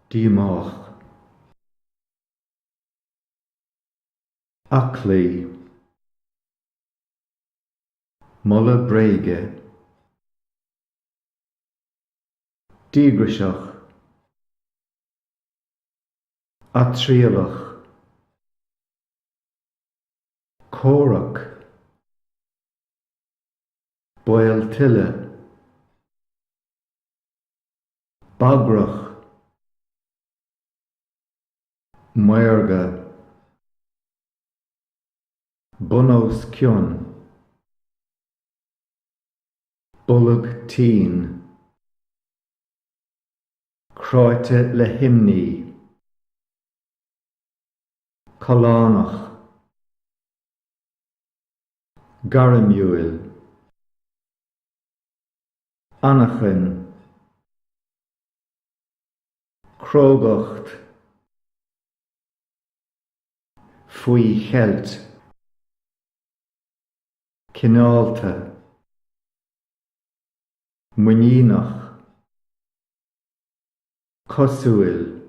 Díomách. Aclaí. Moladh bréige. Díograiseach. Atriallach. Comhrac. Baol tuile. Bagrach. Maorga. Bun os cionn. Bolg tinn. Cráite le himní. Callánach. Gairmiúil. Anachain. Crógacht. Faoi cheilt. Cineálta. Muiníneach. Cosúil.